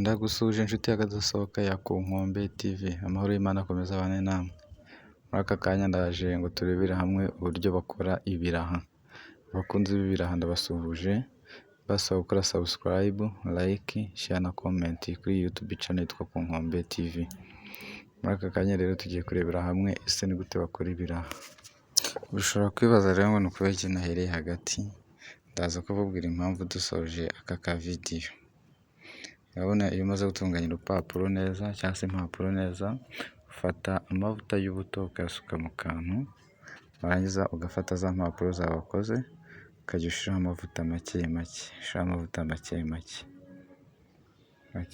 Ndagusuhuje inshuti y'akadasohoka ya Ku Nkombe TV, amahoro y'Imana akomeze abane namwe. Muri aka kanya ndaje ngo turebere hamwe uburyo bakora ibiraha. Abakunzi b'ibiraha ndabasuhuje, mbasaba gukora subscribe, like, share na comment kuri YouTube channel yitwa Ku Nkombe TV. Muri aka kanya rero tugiye kurebera hamwe ese ni gute bakora ibiraha. Ushobora kwibaza rero ngo ni ukubera iki nahereye hagati, ndaza kubabwira impamvu dusoje aka ka video. Urabona iyo umaze gutunganya urupapuro neza cyangwa se impapuro neza, ufata amavuta y'ubuto ukayasuka mu kantu, warangiza ugafata za mpapuro zawe wakoze, ukajya ushyiraho amavuta make make, ushyiraho amavuta make make,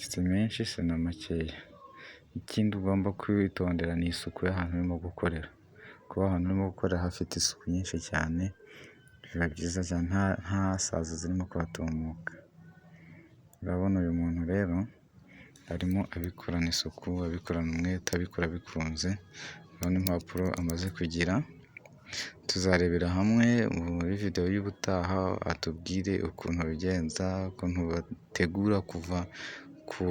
si menshi si na makeya. Ikindi ugomba kwitondera ni isuku y'ahantu urimo gukorera, kuba ahantu urimo gukorera hafite isuku nyinshi cyane, biba byiza cyane nta sazi zirimo kuhatumuka. Urabona uyu muntu rero arimo abikorana isuku, abikorana umwete, abikora abikunze, urabona impapuro amaze kugira, tuzarebera hamwe muri video y'ubutaha atubwire ukuntu abigenza, ukuntu bategura kuva ku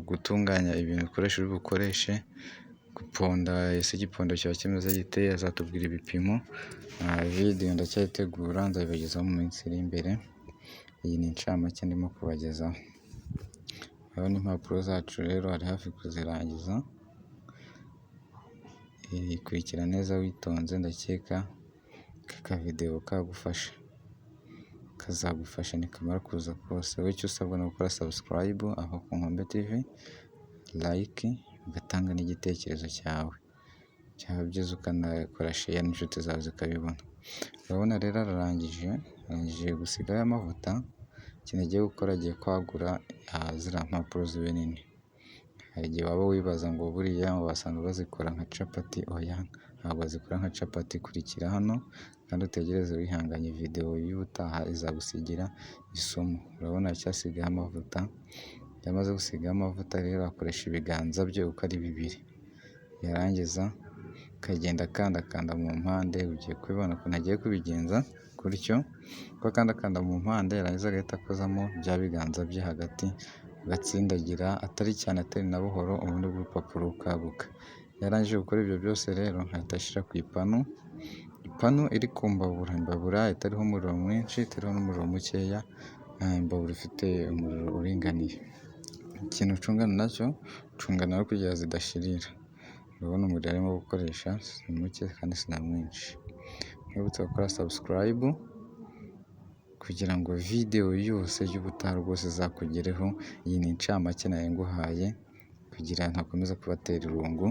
gutunganya ibintu bikoresho uri bukoreshe, guponda, ese igipondo kiba kimeze gite, azatubwira ibipimo, video ndacyayitegura nzabibagezaho mu minsi iri imbere, iyi ni incamake ndimo kubagezaho. Urabona impapuro zacu rero ari hafi kuzirangiza, kurikira neza witonze ndakeka aka kavideo kagufasha, kazagufasha nikamara kuza kose. Wowe icyo usabwa ni ugukora subscribe aho ku Nkombe TV, like, ugatanga n'igitekerezo cyawe, byaba byiza ukanakora share n'inshuti zawe zikabibona. Urabona rero ararangije, arangije gusigaho amavuta, ikintu agiye gukora agiye kwagura ziriya mpapuro zibe nini. Hari igihe waba wibaza ngo buriya wasanga bazikora nka capati, oya ntabwo bazikora nka capati, kurikira hano kandi utegereze wihanganye video y'ubutaha izagusigira isomo. Urabona aracyasigaho amavuta, iyo amaze gusigaho amavuta rero akoresha ibiganza bye uko ari bibiri, yarangiza akagenda akandakanda mu mpande, ugiye kubibona ukuntu agiye kubigenza gutyo, uko akandakanda mu mpande yarangiza agahita akozamo bya biganza bye hagati, agatsindagira atari cyane atari na buhoro, ubundi urupapuro rukaguka. Iyo arangije gukora ibyo byose rero ahita ashyira ku ipanu, ipanu iri ku mbabura, imbabura itariho umuriro mwinshi, itariho n'umuriro mukeya, imbabura ifite umuriro uringaniye. Ikintu ucungana nacyo, ucungana no kugira zidashirira. Urabona umuriro arimo gukoresha si muke kandi si na mwinshi. Nkwibutsa gukora subscribe kugira ngo video yose y'ubutaha rwose izakugereho, iyi ni incamake nari nguhaye kugira ntakomeza kubatera irungu,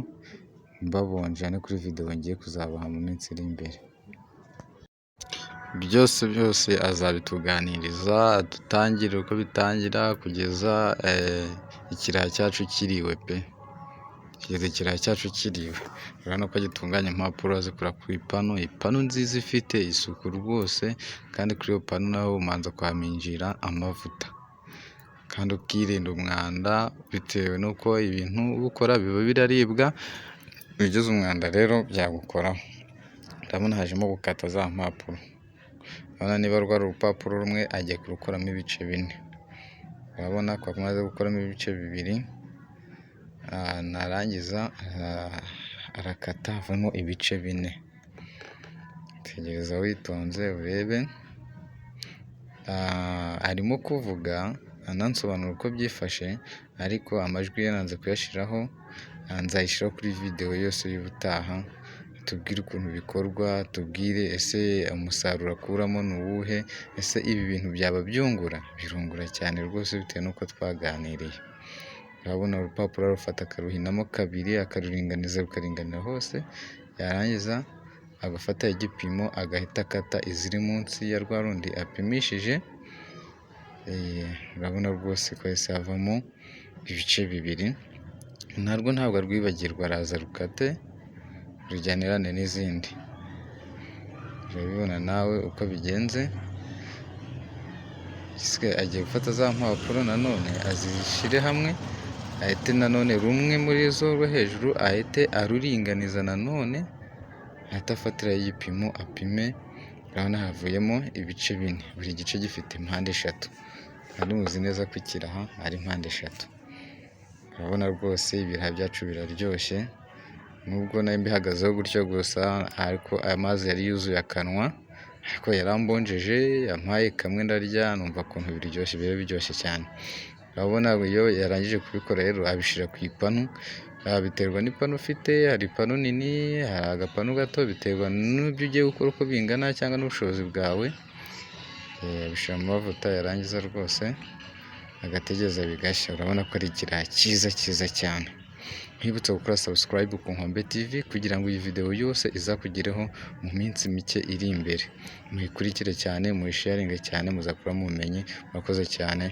mbabonja no kuri video ngiye kuzabaha mu minsi iri imbere. Byose byose azabituganiriza, adutangire uko bitangira kugeza ikiraha cyacu kiriwe pe! Kugeza ikiraha cyacu kiriwe. Urabona ko agitunganya impapuro azikura ku ipanu, ipanu nziza ifite isuku rwose, kandi kuri iyo panu naho umanza kuhaminjira amavuta kandi ukirinda umwanda bitewe n'uko ibintu uba ukora biba biraribwa, ugize umwanda rero byagukoraho. Ndabona hajemo gukata za mpapuro, urabona niba rwari urupapuro rumwe agiye kurukoramo ibice bine, urabona ko amaze gukoramo ibice bibiri, narangiza arakata havamo ibice bine. Tegereza witonze urebe, arimo kuvuga anansobanura uko byifashe, ariko amajwi ye nanze kuyashyiraho, nzayishyiraho kuri video yose y'ubutaha, tubwire ukuntu bikorwa, tubwire ese umusaruro akuramo ni uwuhe, ese ibi bintu byaba byungura? Birungura cyane rwose bitewe n'uko twaganiriye. Urabona urupapuro ararufata akaruhinamo kabiri, akaruringaniza rukaringanira hose, yarangiza agafata igipimo agahita akata iziri munsi ya rwa rundi apimishije, urabona rwose ko hahise havamo ibice bibiri, narwo ntabwo arwibagirwa araza arukate rujyanirane n'izindi. Urabibona nawe uko bigenze, agiye gufata za mpapuro nanone azishyire hamwe, ahite nanone rumwe muri zo rwo hejuru ahite aruringaniza nanone, ahite afatiraho igipimo apime, urabona havuyemo ibice bine, buri gice gifite impande eshatu, kandi muzi neza ko ikiraha ari mpande eshatu. Urabona rwose ibiraha byacu biraryoshye, nubwo nari mbihagazeho gutyo gusa, ariko aya mazi yari yuzuye akanwa, ariko yarambonjeje, yampaye kamwe ndarya, numva ukuntu biryoshye, biba biryoshye cyane. Urabona iyo yarangije kubikora rero abishyira ku ipanu, biterwa n'ipanu ufite, hari ipanu nini, hari agapanu gato, biterwa n'ibyo ugiye gukora uko bingana cyangwa n'ubushobozi bwawe, abishyira mu mavuta yarangiza rwose agategereza bigashya. Urabona ko ari ikiraha cyiza cyiza cyane. Nkwibutsa gukora subscribe ku Nkombe TV kugira ngo iyi video yose izakugereho mu minsi mike iri imbere. Muyikurikire cyane, muyisharinge cyane, muzakuramo ubumenyi. Murakoze cyane.